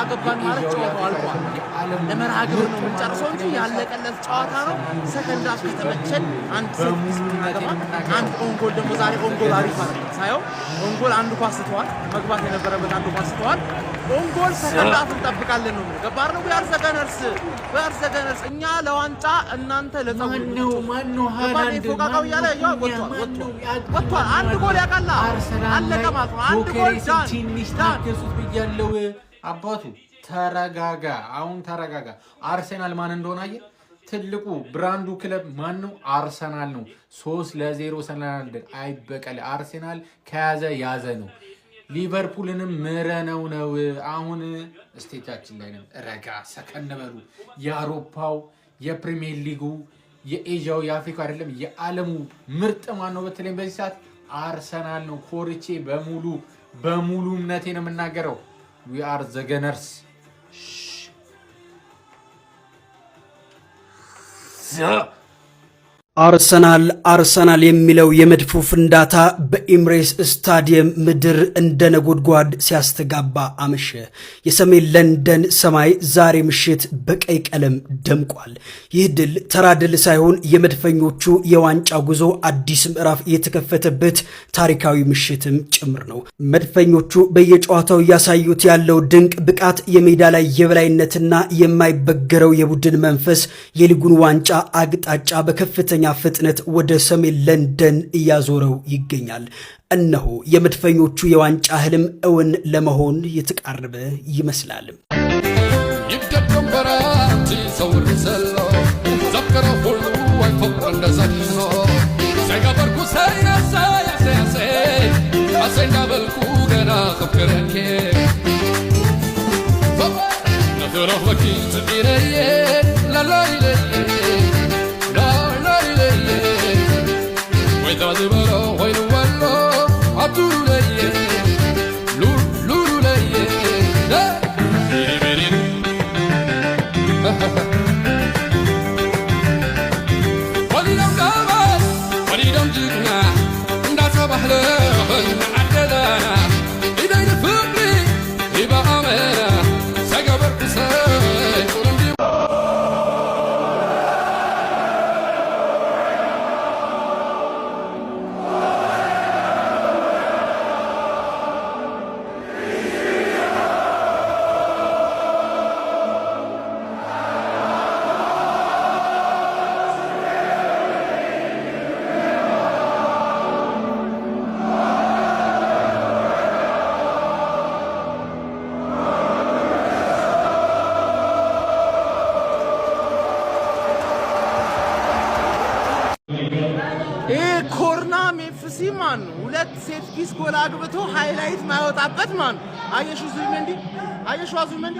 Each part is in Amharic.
አገባን ማለት የኤዥያው ጨዋታው የአፍሪካ አልቋል። የዓለሙ ለመርሃ ግብር ምርጥ ነው የምንጨርሰው እንጂ ማነው? ያለቀለት ጨዋታ ነው። Second half ከተመቸን አንድ set piece በሙሉነት ብናገባ የምናገረው አንድ own goal ደግሞ ዛሬ own goal አሪፍ አይደለም ሳየው own goal አንድ ኳስ ስተዋል። መግባት የነበረበት አንድ ኳስ ስተዋል። Own goal second half እንጠብቃለን ነው የምልህ። ገባህ አይደል? We are the Gunners, we are the Gunners። እኛ ለዋንጫ እናንተ ለጸጉር ማነው ማነው? ገባህ? ሃላንድ ፎቃቃው እያለ ያው ወጥቷል ወጥቷል ወጥቷል። አንድ ጎል ያውቃላ አርሰናል አለቀ ላይ ማለት ነው። አንድ ጎል ጆኬሬስን Done ትንሽ done። ታገሱት ብያለው። አባቱ ተረጋጋ፣ አሁን ተረጋጋ። አርሰናል ማን እንደሆነ አየህ? ትልቁ brand ኡ ክለብ ማን ነው? አርሰናል ነው። 3-0 ሰናል አይበቀል። አርሰናል ከያዘ ያዘ ነው። ሊቨርፑልንም ምረነው ነው። አሁን stage ኣችን ላይ ነን። ረጋ ሰከን በሉ። የአውሮፓው፣ የፕሪሚየር ሊጉ፣ የኤዥያው፣ የአፍሪካ አይደለም የዓለሙ ምርጥ ማን ነው? በተለይም በዚህ ሰዓት አርሰናል ነው። ኮርቼ በሙሉ በሙሉ እምነቴ ነው የምናገረው። We are the Gunners። አርሰናል አርሰናል የሚለው የመድፉ ፍንዳታ በኢምሬስ ስታዲየም ምድር እንደ ነጎድጓድ ሲያስተጋባ አመሸ። የሰሜን ለንደን ሰማይ ዛሬ ምሽት በቀይ ቀለም ደምቋል። ይህ ድል ተራ ድል ሳይሆን የመድፈኞቹ የዋንጫ ጉዞ አዲስ ምዕራፍ የተከፈተበት ታሪካዊ ምሽትም ጭምር ነው። መድፈኞቹ በየጨዋታው እያሳዩት ያለው ድንቅ ብቃት፣ የሜዳ ላይ የበላይነትና የማይበገረው የቡድን መንፈስ የሊጉን ዋንጫ አቅጣጫ በከፍተኛ ፍጥነት ወደ ሰሜን ለንደን እያዞረው ይገኛል። እነሆ የመድፈኞቹ የዋንጫ ህልም እውን ለመሆን የተቃረበ ይመስላል። ይደገም በራቲ ሰውር ዘሎ ዘፍቅረ ሁሉ አይፈቅረ እንደዘኖ ዘይገበርኩ ሰያሰያሰያሰ አሰ እንዳበልኩ ገና ክፍቅረኬ ንኽረኽበኪ ፅዒረየ ላላይለየ ላላይለየ ወይታ ዝበሎ ኮይኑወሎ ኣብቱሉለየ ሉሉለየ ቢሪቢሪን ወሊዶም ጋባል ወሊዶም ጅግና እንዳተባህለ ንዓደላና ኢደይ ንፍቅሪ ይበኣመና ሰገበርኩ ሰይ ቁርንዲ። ይሄ ኮርናም FC ማን ነው? ሁለት set piece ጎል አግብቶ highlight ማይወጣበት ማን ነው? አየሹ ዙቢሜንዲ፣ አየሹ ዙቢሜንዲ፣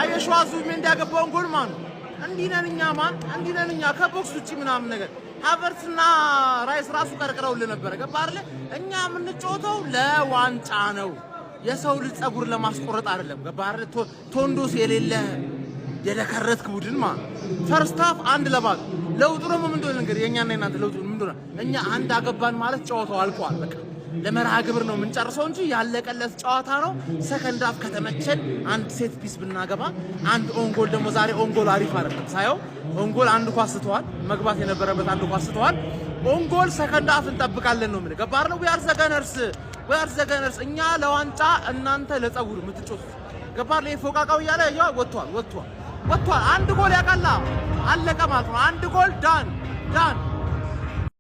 አየሹ ዙቢሜንዲ ያገባውን ጎል ማን ነው? እንዲህ ነን እኛ ማን፣ እንዲህ ነን እኛ ከ box ውጪ ምናምን ነገር ሃቨርትስና ራይስ ራሱ ቀርቅረውልህ ነበረ። ገባ አይደለ? እኛ የምንጫወተው ለዋንጫ ነው። የሰው ልጅ ጸጉር ለማስቆረጥ አይደለም። ገባ አይደለ? ቶንዶስ የሌለ የደከረትክ ቡድን ማለት first half 1-0። ለውጡ ደግሞ ምን እንደሆነ እንግዲህ የእኛና የእናንተ ለውጡ ምን እንደሆነ እኛ አንድ አገባን ማለት ጨዋታው አልቋል። በቃ ለመርሃ ግብር ነው የምንጨርሰው እንጂ ያለቀለት ጨዋታ ነው። Second half ከተመቸን አንድ set piece ብናገባ አንድ own goal ደግሞ ዛሬ own goal አሪፍ አይደለም ሳየው own goal አንድ ኳስ ስተዋል። መግባት የነበረበት አንድ ኳስ ስተዋል። Own goal second half እንጠብቃለን ነው የምልህ። ገባህ አይደል? We are the Gunners, we are the Gunners። እኛ ለዋንጫ እናንተ ለጸጉር የምትጮቱት ገባህ አይደል? ፎቃቃው እያለ ያው ወጥቷል ወጥቷል ወጥቷል። አንድ ጎል ያውቃላ አለቀ ማለት ነው። አንድ ጎል done done።